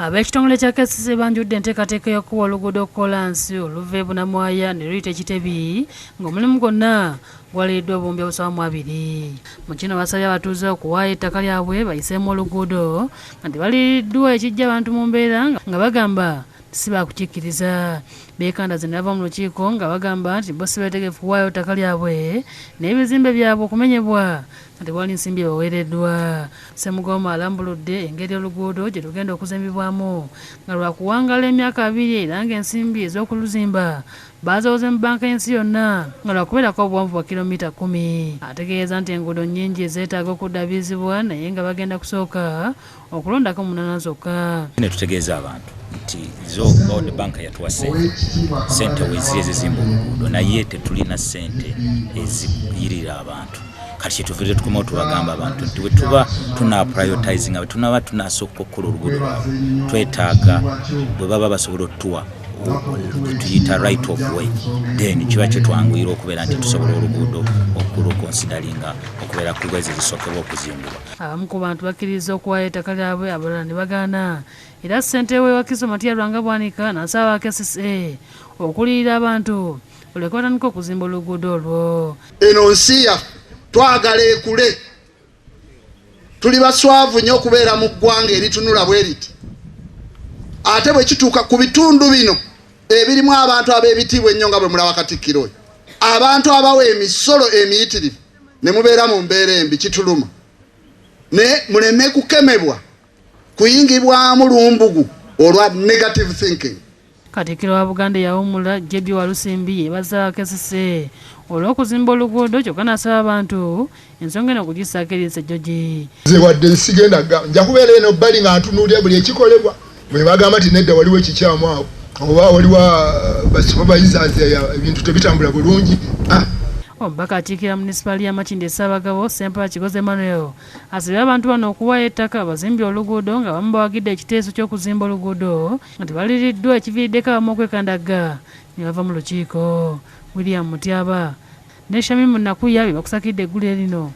Ab'ekitongole kya KCCA banjudde enteekateeka y'okuwa oluguudo kkoolaasi oluva e Bunamwaya ne luyita e Kitebi ng'omulimu gwonna gwaliiriddwa obuwumbi obusoba mu abiri. Mu kino basabye abatuuze okuwaayo ettaka lyabwe bayiseemu oluguudo nga tebaliiriddwa ekiggya abantu mu mbeera nga bagamba nti si baakukikkiriza. Beekandaze ne bava mu lukiiko nga bagamba nti bo si beetegefu kuwaayo ttaka lyabwe n'ebizimbe byabwe okumenyebwa nga tewali nsimbi ebaweereddwa. Ssemugoma alambuludde engeri oluguudo gye lugenda okuzimbibwamu nga lwakuwangaala emyaka abiri era ng'ensimbi ez'okuluzimba baazewoze mu bbanka y'ensi yonna nga lwakubeerako obuwanvu bwa kilomita kkumi. Ategeeza nti enguudo nnyingi ezeetaaga okuddabirizibwa naye nga bagenda kusooka okulondako munaana zokka. Ne tutegeeza abantu nti zo World Bank yatuwa ssente, ssente weeziri ezizimba oluguudo naye tetulina ssente eziyirira abantu. Kati kyetuviire tukomawo tubagamba abantu nti bwe tuba tuna prioritizing, bwe tunaba tunasooka okukola oluguudo lwabwe, twetaaga bwe baba basobola otuwa tuyita right of way, then kiba kyetwanguyira okubeera nti tusobola oluguudo okuluconsideringa okubeera ku lwezi ezisookebwa okuzimbibwa. Abamu ku bantu bakkiriza okuwaayo ettaka lyabwe, abalala ne bagaana, era ssentebe w'e Wakiso Matia Lwanga Bwanika n'asaba aba KCCA okuliyirira abantu balyoke batandike okuzimba oluguudo olwo. Eno nsi yaffe twagala ekule. Tuli baswavu nnyo okubeera mu ggwanga eritunula bwe riti, ate bwe kituuka ku bitundu bino ebirimu abantu ab'ebitiibwa ennyo nga bwe mulaba Katikkiro oyo, abantu abawa emisolo emiyitirivu, ne mubeera mu mbeera embi, kituluma. Naye muleme kukemebwa kuyingibwamu lumbugu olwa negative thinking. Katikkiro wa Buganda eyawummula JB Walusimbi yeebaza KCCA olw'okuzimba oluguudo, kyokka n'asaba abantu ensonga eno okugissaako eriiso ejjogi. Nze wadde nsigenda, nja kubeera eno bbali nga ntunuulira buli ekikolebwa. Bwe bagamba nti nedda, waliwo ekikyamu awo, oba waliwo basupervisors, ebintu tebitambula bulungi. Omubaka akiikira munisipaali ya Makindye Ssaabagabo Ssempala Kigozi Emmanuel asabye abantu bano okuwaayo ettaka bazimbye oluguudo, nga bamu bawagidde ekiteeso ky'okuzimba oluguudo nga tebaliriddwa, ekiviiriddeko abamu okwekandagga ne bava mu lukiiko. William Mutyaba ne Shamimu Nakuya be bakusakidde eggulire lino.